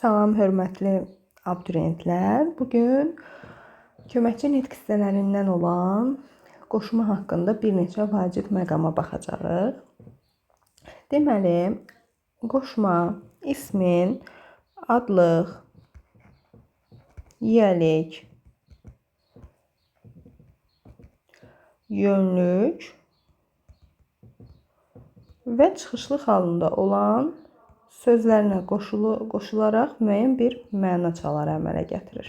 Salam hörmətli abituriyentlər. Bugün köməkçi nitq hissələrindən olan qoşma haqqında bir neçə vacib məqama baxacağıq. Deməli, qoşma ismin adlıq, yiyəlik, yönlük və çıxışlıq halında olan sözlərinə qoşularaq müəyyən bir məna çaları əmələ gətirir.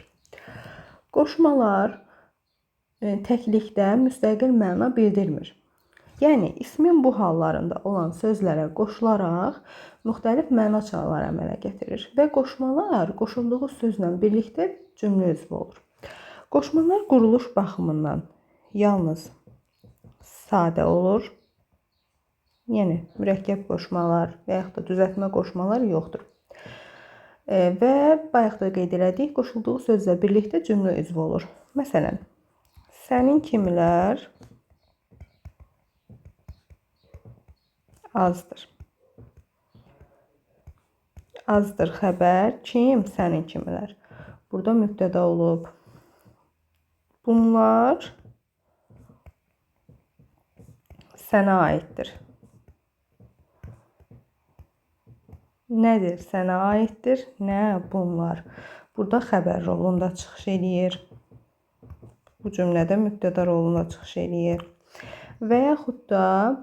Qoşmalar təklikdə müstəqil məna bildirmir. Yəni, ismin bu hallarında olan sözlərə qoşularaq müxtəlif məna çaları əmələ gətirir və qoşmalar qoşulduğu sözlə birlikdə cümlə üzvü olur. Qoşmalar quruluş baxımından yalnız sadə olur. Yəni, mürəkkəb qoşmalar və yaxud da düzəltmə qoşmalar yoxdur. Və bayaq da qeyd elədik, qoşulduğu sözlə birlikdə cümlə üzvü olur. Məsələn, sənin kimilər azdır. Azdır xəbər, kim? Sənin kimilər. Burada mübtəda olub. Bunlar sənə aiddir. Nədir? Sənə aiddir. Nə? Bunlar. Burada xəbər rolunda çıxış eləyir. Bu cümlədə mübtəda rolunda çıxış eləyir. Və yaxud da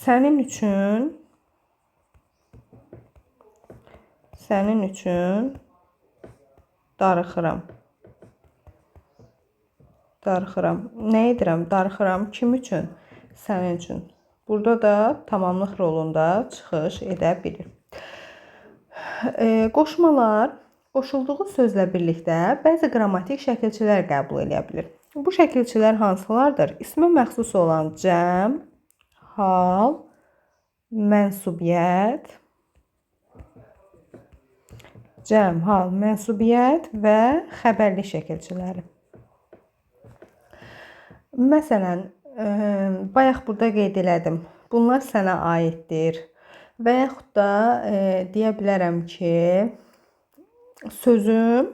sənin üçün darıxıram. Darıxıram. Nə edirəm? Darıxıram. Kim üçün? Sənin üçün. Burada da tamamlıq rolunda çıxış edə bilir. Qoşmalar qoşulduğu sözlə birlikdə bəzi qrammatik şəkilçilər qəbul edə bilir. Bu şəkilçilər hansılardır? İsmə məxsus olan cəm, hal, mənsubiyyət, cəm, hal, mənsubiyyət və xəbərlik şəkilçiləri. Məsələn, bayaq burada qeyd elədim. Bunlar sənə aiddir. Və yaxud da deyə bilərəm ki, sözüm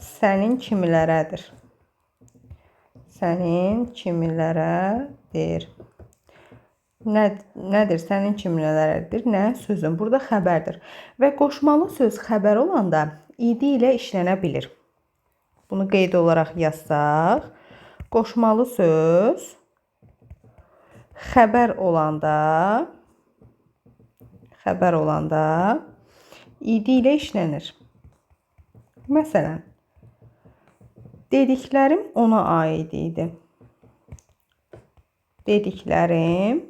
sənin kimilərədir. Sənin kimilərədir. Nədir? Sənin kimilərədir? Nə? Sözüm. Burada xəbərdir. Və qoşmalı söz xəbər olanda idi ilə işlənə bilir. Bunu qeyd olaraq yazsaq, qoşmalı söz xəbər olanda idi ilə işlənir. Məsələn, dediklərim ona aid idi. Dediklərim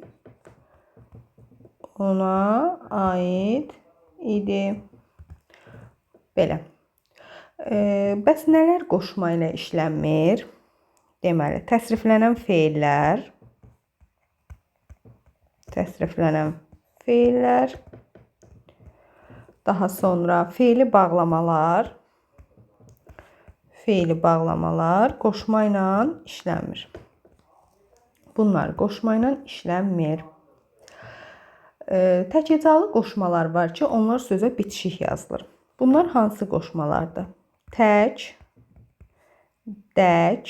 ona aid idi. Belə. Bəs nələr qoşma ilə işlənmir? Deməli, təsriflənən feillər, daha sonra feili bağlamalar qoşma ilə işlənmir. Bunlar qoşma ilə işlənmir. Tək hecalı qoşmalar var ki, onlar sözə bitişik yazılır. Bunlar hansı qoşmalardır? Tək, dək,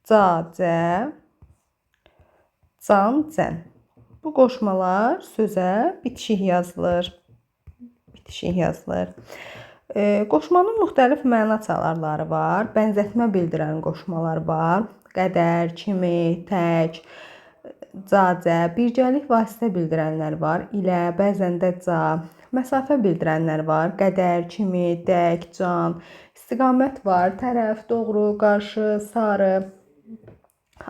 ca, cə, can, cən. Bu qoşmalar sözə bitişik yazılır. Qoşmanın müxtəlif məna çalarları var. Bənzətmə bildirən qoşmalar var. Qədər, kimi, tək, ca, cə, bircəlik vasitə bildirənlər var. İlə, bəzən də ca. Məsafə bildirənlər var. Qədər, kimi, dək, can. İstiqamət var. Tərəf, doğru, qarşı, sarı.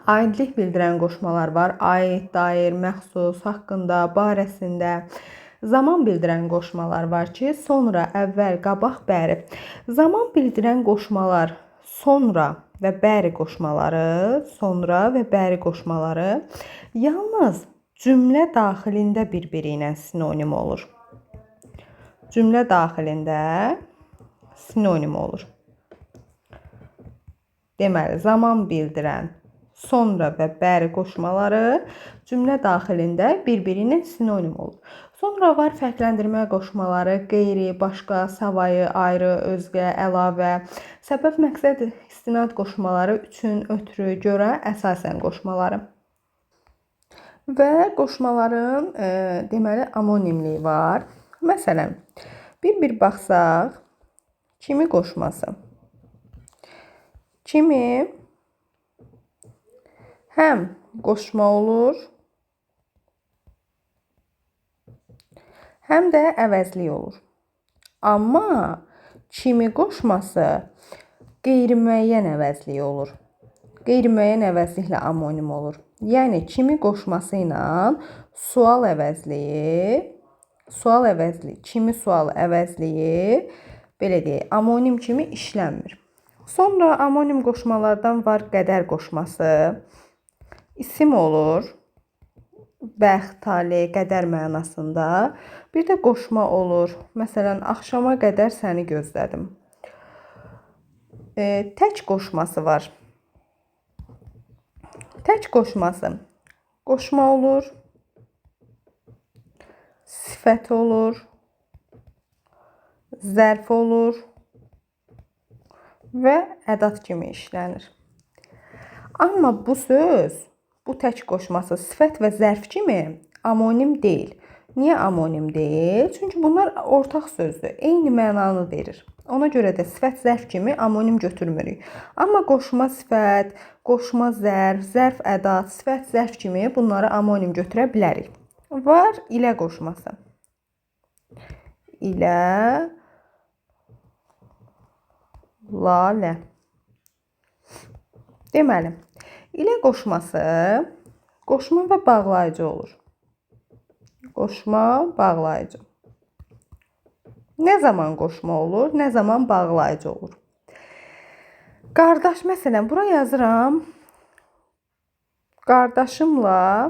Aidlik bildirən qoşmalar var. Aid, dair, məxsus, haqqında, barəsində. Zaman bildirən qoşmalar var ki, sonra, əvvəl, qabaq, bəri. Zaman bildirən qoşmalar sonra və bəri qoşmaları, yalnız cümlə daxilində bir-biri ilə sinonim olur. Cümlə daxilində sinonim olur. Deməli, zaman bildirən sonra və bəri qoşmaları cümlə daxilində bir-biri ilə sinonim olur. Sonra var fərqləndirmə qoşmaları, qeyri, başqa, savayı, ayrı, özgə, əlavə, səbəb, məqsəd, istinad qoşmaları, üçün, ötrü, görə, əsasən qoşmaları. Və qoşmaların deməli amonimliyi var. Məsələn, bir-bir baxsaq, kimi qoşması. Kimi həm qoşma olur, həm də əvəzlik olur. Amma kimi qoşması qeyri-müəyyən əvəzlik olur. Qeyri-müəyyən əvəzliklə amonim olur. Yəni kimi qoşması ilə sual əvəzliyi, kimi sual əvəzliyi, belə deyək, amonim kimi işlənmir. Sonra amonim qoşmalardan var qədər qoşması. İsim olur. Bəxt, tale, qədər mənasında. Bir də qoşma olur. Məsələn, axşama qədər səni gözlədim. Tək qoşması var. Tək qoşması. Qoşma olur. Sifət olur. Zərf olur. Və ədat kimi işlənir. Amma bu söz, bu tək qoşması sifət və zərf kimi amonim deyil. Niyə amonim deyil? Çünki bunlar ortaq sözdür. Eyni mənanı verir. Ona görə də sifət zərf kimi amonim götürmürük. Amma qoşma sifət, qoşma zərf, zərf ədat, sifət zərf kimi bunları amonim götürə bilərik. Var ilə qoşması. İlə, lalə. Deməli, ilə qoşması qoşma və bağlayıcı olur. Qoşma, bağlayıcı. Nə zaman qoşma olur, nə zaman bağlayıcı olur? Qardaş, məsələn, bura yazıram. Qardaşımla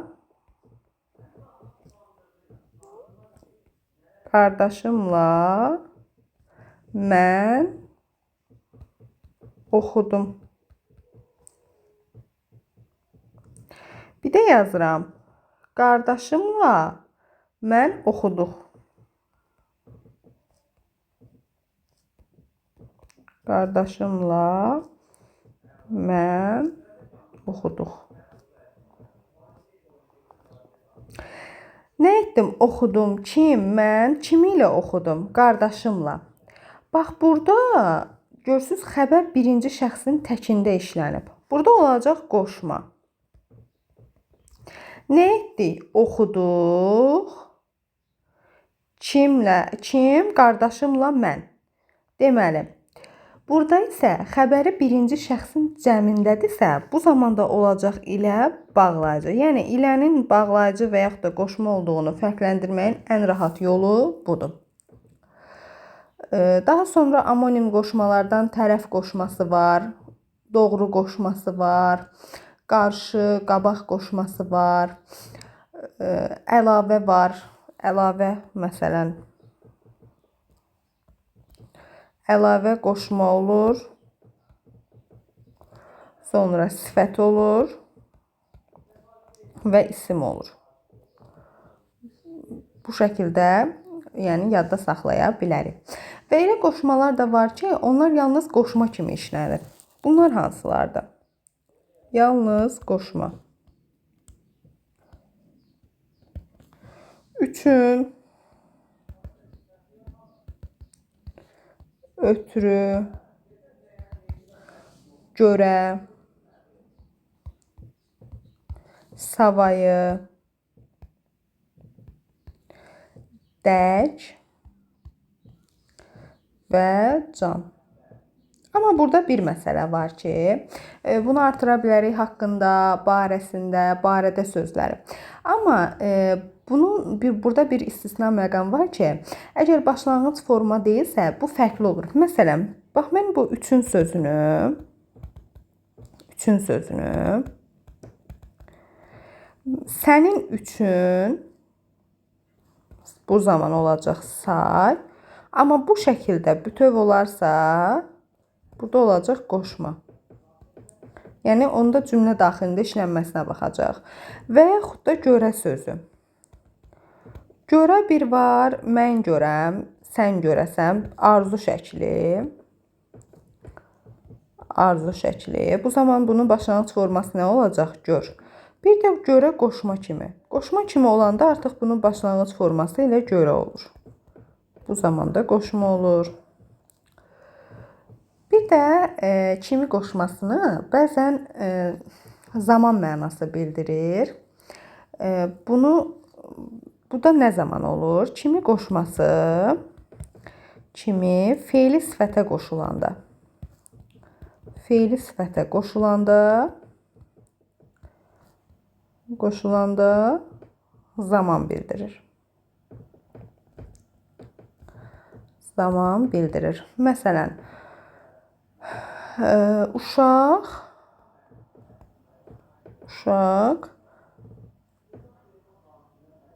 mən oxudum. Bir də yazıram. Qardaşımla mən oxuduq. Qardaşımla mən oxuduq. Nə etdim? Oxudum. Kim? Mən. Kimi ilə oxudum? Qardaşımla. Bax, burada görürsünüz, xəbər birinci şəxsin təkində işlənib. Burada olacaq qoşma. Nə etdik? Oxuduq. Kimlə? Kim? Qardaşımla mən. Deməli, burada isə xəbəri birinci şəxsin cəmindədirsə, bu zamanda olacaq ilə bağlayıcı. Yəni, ilənin bağlayıcı və yaxud da qoşma olduğunu fərqləndirməyin ən rahat yolu budur. Daha sonra amonim qoşmalardan tərəf qoşması var, doğru qoşması var, qarşı, qabaq qoşması var, əlavə var. Əlavə, məsələn, əlavə qoşma olur, sonra sifət olur və isim olur. Bu şəkildə, yəni yadda saxlaya bilərik. Və elə qoşmalar da var ki, onlar yalnız qoşma kimi işlənir. Bunlar hansılardır? Yalnız qoşma. Üçün, ötrü, görə, savayı, dək və can. Amma burada bir məsələ var ki, bunu artıra bilərik haqqında, barəsində, barədə sözləri. Amma bunun burada bir istisna məqam var ki, əgər başlanğıc forma deyilsə, bu fərqli olur. Məsələn, bax mən bu üçün sözünü sənin üçün bu zaman olacaq say. Amma bu şəkildə bütöv olarsa, burada olacaq qoşma. Yəni onda cümlə daxilində işlənməsinə baxacağıq. Və yaxud da görə sözü. Görə bir var, mən görəm, sən görəsən, arzu şəkli. Arzu şəkli. Bu zaman bunun başlanğıc forması nə olacaq? Gör. Bir də görə qoşma kimi. Qoşma kimi olanda artıq bunun başlanğıc forması ilə görə olur. Bu zaman da qoşma olur. Bir də kimi qoşmasını bəzən zaman mənası bildirir. Bu da nə zaman olur? Kimi qoşması kimi feili sifətə qoşulanda. Feili sifətə qoşulanda zaman bildirir. Zaman bildirir. Məsələn, uşaq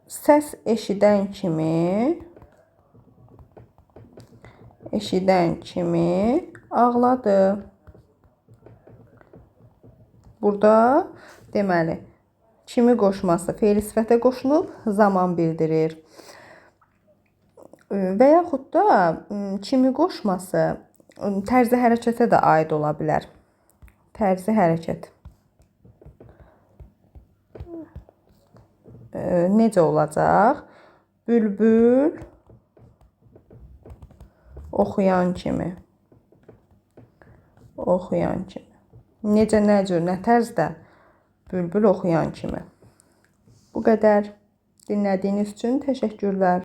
səs eşidən kimi ağladı. Burada deməli kimi qoşması feili sifətə qoşulub zaman bildirir. Və yaxud da kimi qoşması tərzi hərəkətə də aid ola bilər. Tərzi hərəkət. Necə olacaq? Bülbül oxuyan kimi. Oxuyan kimi. Necə, nə cür, nə tərzdə? Bülbül oxuyan kimi. Bu qədər. Dinlədiyiniz üçün təşəkkürlər.